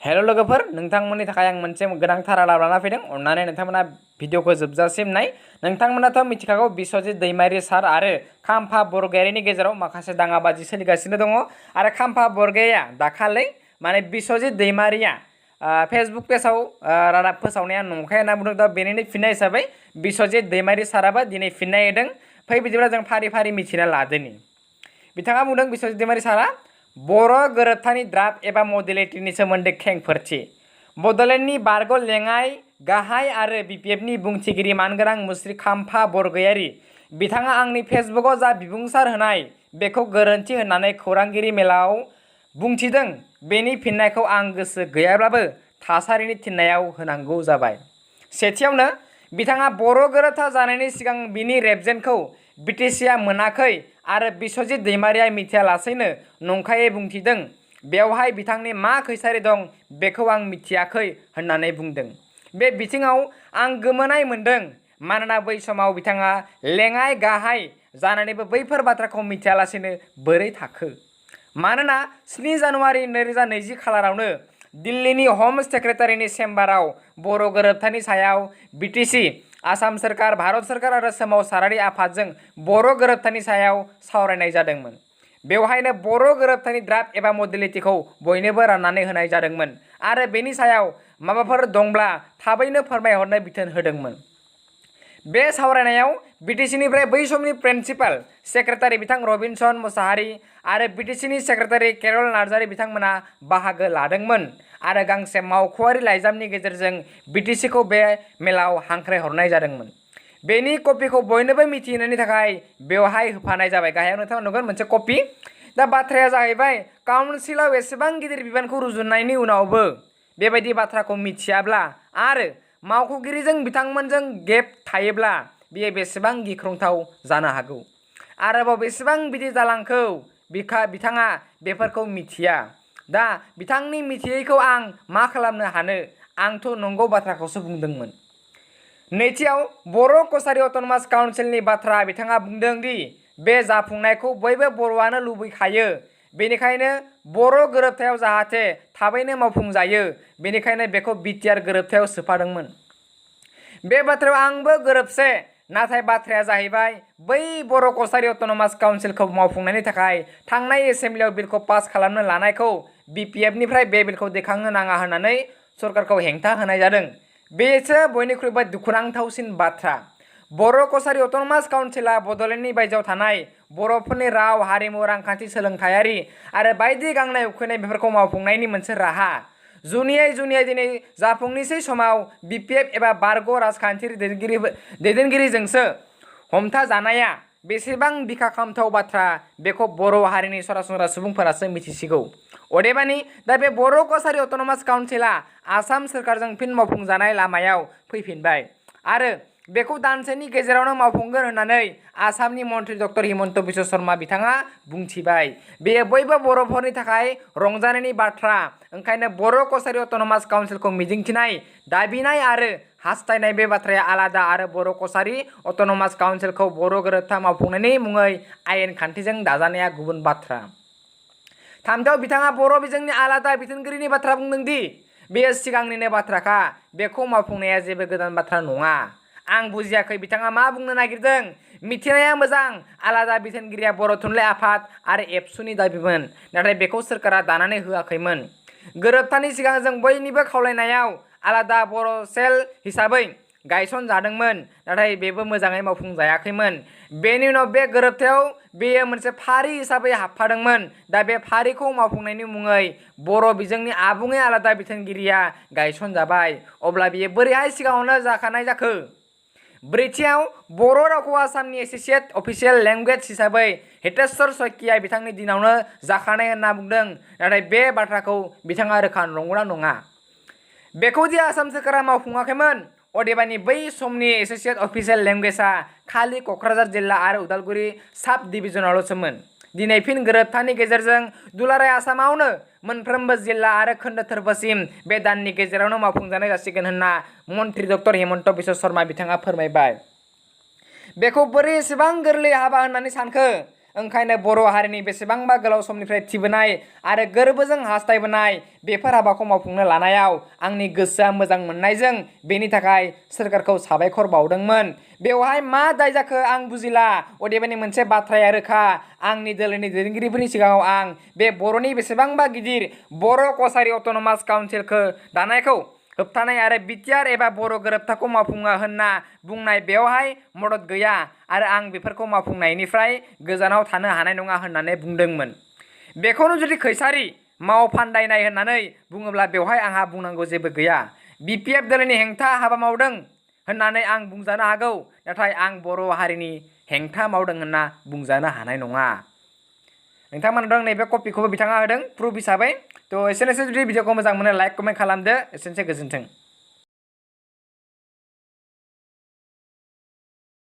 हेल' लोगोफोर नोंथांमोननि थाखाय आं मोनसे गोनांथार रादाब लाना फैदों। अन्नानै नोंथांमोना भिडिअखौ जोबजासिम नाय। नोंथांमोनाथ' मिथिखागौ बिश्वजित दैमारि सार आरो खाम्फा बरगयारिनि गेजेराव माखासे दाङाबाजि सोलिगासिनो दङ आरो खाम्फा बरगयारिया दाखालै बिश्वजित दैमारिया फेसबुक पेजाव रादाब फोसावनाया नंखाय होनना बुंदों। दा बेनिनो फिननाय हिसाबै बिश्वजित दैमारि साराबो दिनै फिननाय होदों। फै बिदिब्ला जों फारि फारि मिथिना लादोनि। बिथाङा बुंदों बिश्वजित दैमारि सारा बर' गोरोबथानि ड्राफ्ट एबा मडेलिटिनि सोमोन्दै खेंफोरथि बड'लेण्डनि बारग' लेङाइ गाहाय आरो बिपिएफनि बुंथिगिरि मानगोनां मुस्रि खाम्फा बरगयारि बिथाङा आंनि फेसबुकआव जा बिबुंसार होनाय बेखौ गोरोन्थि होननानै खौरांगिरि मेलाव बुंथिदों। बेनि फिननायखौ आं गोसो गैयाब्लाबो थासारिनि थिननायाव होनांगौ जाबाय। सेथियावनो बिथाङा बर' गोरोबथा जानायनि सिगां बिनि रेबजेन्टखौ बिटिसिआ मोनाखै आरो बिश्वजित दैमारिया मिथियालासेनो नंखायै बुंथिदों। बेवहाय बिथांनि मा खैसारि दं बेखौ आं मिथियाखै होननानै बुंदों। बे बिथिङाव आं गोमोनाय मोनदों, मानोना बै समाव बिथाङा लेङाइ गाहाय जानानैबो बैफोर बाथ्राखौ मिथियालासेनो बोरै थाखो। मानोना 7 जानुवारि 2020 खालारावनो दिल्लीनि हम सेक्रेटारिनि चेम्बाराव बर' गोरोबथानि सायाव बिटिसि, आसाम सोरखार, भारत सोरखार आरो सोमावसारारि आफादजों बर' गोरोबथानि सायाव सावरायनाय जादोंमोन। बेवहायनो बर' गोरोबथानि ड्राफ्ट एबा मडेलिटिखौ बयनोबो राननानै होनाय जादोंमोन आरो बेनि सायाव माबाफोर दंब्ला थाबैनो फोरमायहरनो बिथोन होदोंमोन। बे सावरायनायाव बिटिसिनिफ्राय बै समनि प्रिन्सिपाल सेक्रेटारि बिथां रबिनसन मुसाहारि आरो बिटिसिनि सेक्रेटारि केरल नार्जारि बिथांमोना बाहागो लादोंमोन आरो गांसे मावख'आरि लाइजामनि गेजेरजों बिटिसिखौ बे मेलाव हांख्रायहरनाय जादोंमोन। बेनि कपिखौ बयनोबो मिथिहोनायनि थाखाय बेवहाय होफानाय जाबाय। गाहायाव नोंथाङा नुगोन मोनसे कपि। दा बाथ्राया जाहैबाय काउन्सिलाव एसेबां गिदिर बिबानखौ रुजुननायनि उनावबो बेबायदि बाथ्राखौ मिथियाब्ला आरो मावख'गिरिजों बिथांमोनजों गेप थायोब्ला बियो बेसेबां गिख्रंथाव जानो हागौ। आरोबाव बेसेबां बिदि जालांखौ बिथाङा बेफोरखौ मिथिया। दा बिथांनि मिथियैखौ आं मा खालामनो हानो, आंथ' नंगौ बाथ्राखौसो बुंदोंमोन। नैथियाव बर' कसारि अट'नमास काउन्सिलनि बाथ्रा बिथाङा बुंदों दि बे जाफुंनायखौ बयबो बर'आनो लुबैखायो। बेनिखायनो बर' गोरोबथायाव जाहाथे थाबैनो मावफुंजायो, बेनिखायनो बेखौ बिटिआर गोरोबथायाव सोफादोंमोन। बे बाथ्रायाव आंबो गोरोबसे, नाथाय बाथ्राया जाहैबाय बै बर' कसारि अट'नमास काउन्सिलखौ मावफुंनायनि थाखाय थांनाय एसेम्बलियाव बिलखौ पास खालामनो लानायखौ बिपिएफनिफ्राय बे बिलखौ दैखांनो नाङा होननानै सरकारखौ हेंथा होनाय जादों। बेसो बयनिख्रुइबो दुखुनांथावसिन बाथ्रा। बर' कसारि अट'नमास काउन्सिला बड'लेण्डनि बायजोआव थानाय बर'फोरनि राव, हारिमु, रांखान्थि, सोलोंथायारि आरो बायदि गांनाय उखैनाय बेफोरखौ मावफुंनायनि मोनसे राहा। जुनियै दिनै जाफुंनिसै समाव बिपिएफ एबा बारग' राजखान्थियारि दैदेनगिरिजोंसो हमथा जानाया बेसेबां बिखा खामथाव बाथ्रा बेखौ बर' हारिनि सरासनस्रा सुबुंफोरासो मिथिसिगौ। अदेबानि दा बे बर' कसारि अट'नमास काउन्सिला आसाम सोरखारजों फिन मावफुंजानाय लामायाव फैफिनबाय आरो बेखौ दानसेनि गेजेरावनो मावफुंगोन होननानै आसामनि मन्त्रि डक्टर हिमन्त बिश्व शर्मा बिथाङा बुंथिबाय। बेयो बयबो बर'फोरनि थाखाय रंजानायनि बाथ्रा। ओंखायनो बर' कसारि अट'नमास काउन्सिलखौ मिजिंथिनाय, दाबिनाय आरो हास्थायनाय बे बाथ्राया आलादा आरो बर' कसारि अट'नमास काउन्सिलखौ बर' गोरोबथा मावफुंनायनि मुङै आयेन खान्थिजों दाजानाया गुबुन बाथ्रा। थामथियाव बिथाङा बर' बिजोंनि आलादा बिथोनगिरिनि बाथ्रा बुंदों दि बेयो सिगांनिनो बाथ्राखा, बेखौ मावफुंनाया जेबो गोदान बाथ्रा नङा। आं बुजियाखै बिथाङा मा बुंनो नागिरदों। मिथिनाया मोजां, आलादा बिथोनगिरिया बर' थुनलाइ आफाद आरो एबसुनि दाबिमोन, नाथाय बेखौ सोरखारा दानानै होआखैमोन। गोरोबथानि सिगां जों बयनिबो खावलायनायाव आलादा बर' सेल हिसाबै गायसनजादोंमोन, नाथाय बेबो मोजाङै मावफुंजायाखैमोन। बेनि उनाव बे गोरोबथायाव बेयो मोनसे फारि हिसाबै हाबफादोंमोन। दा बे फारिखौ मावफुंनायनि मुङै बर' बिजोंनि आबुङै आलादा बिथोनगिरिया गायसनजाबाय। अब्ला बेयो बोरैहाय सिगाङावनो जाखानाय जाखो? ब्रैथियाव बर' रावखौ आसामनि एस'सिएट अफिसियेल लेंगुवेज हिसाबै हितेश्वर शइकिया बिथांनि दिनावनो जाखानाय होनना बुंदों, नाथाय बे बाथ्राखौ बिथाङा रोखा नंगौना नङा। बेखौ दि आसाम सोरखारा मावफुङाखैमोन, अदेबानि बै समनि एस'सिएट अफिसियेल लेंगुवेजआ खालि क'क्राझार जिल्ला आरो उदालगुरि साब डिभिजनावल'सोमोन। दिनै फिन गोरोबथानि गेजेरजों दुलाराय आसामावनो मोनफ्रोमबो जिल्ला आरो खोन्दो थोरफोसिम बे दाननि गेजेरावनो मावफुंजानाय जासिगोन होनना मन्त्रि डक्टर हिमन्त बिश्व शर्मा बिथाङा फोरमायबाय। बेखौ बोरै एसेबां गोरलै हाबा होननानै सानखो? ओंखायनो बर' हारिनि बेसेबांबा गोलाव समनिफ्राय थिबोनाय आरो गोरबोजों हास्थायबोनाय बेफोर हाबाखौ मावफुंनो लानायाव आंनि गोसोआ मोजां मोननायजों बेनि थाखाय सोरखारखौ साबायखर बावदोंमोन। बेवहाय मा दाय जाखो आं बुजिला। अदेबानि मोनसे बाथ्राया रोखा, आंनि दोलोनि दैदेनगिरिफोरनि सिगाङाव आं बे बर'नि बेसेबांबा गिदिर बर' कसारि अट'नमास काउन्सिलखौ दानायखौ होबथानाय आरो बिटिआर एबा बर' गोरोबथाखौ मावफुङा होनना बुंनाय बेवहाय मदद गैया आरो आं बेफोरखौ मावफुंनायनिफ्राय गोजानाव थानो हानाय नङा होननानै बुंदोंमोन। बेखौनो जुदि खैसारि मावफान्दायनाय होननानै बुङोब्ला बेवहाय आंहा बुंनांगौ जेबो गैया। बिपिएफ दोलोनि हेंथा हाबा मावदों होननानै आं बुंजानो हागौ, नाथाय आं बर' हारिनि हेंथा मावदों होनना बुंजानो हानाय नङा। नोंथांमोना नैबे कपिखौबो बिथाङा होदों प्रुफ हिसाबै। थ' एसेनोसै, जुदि भिडिअखौ मोजां मोनो लाइक कमेन्ट खालामदो। एसेनोसै, गोजोन्थों।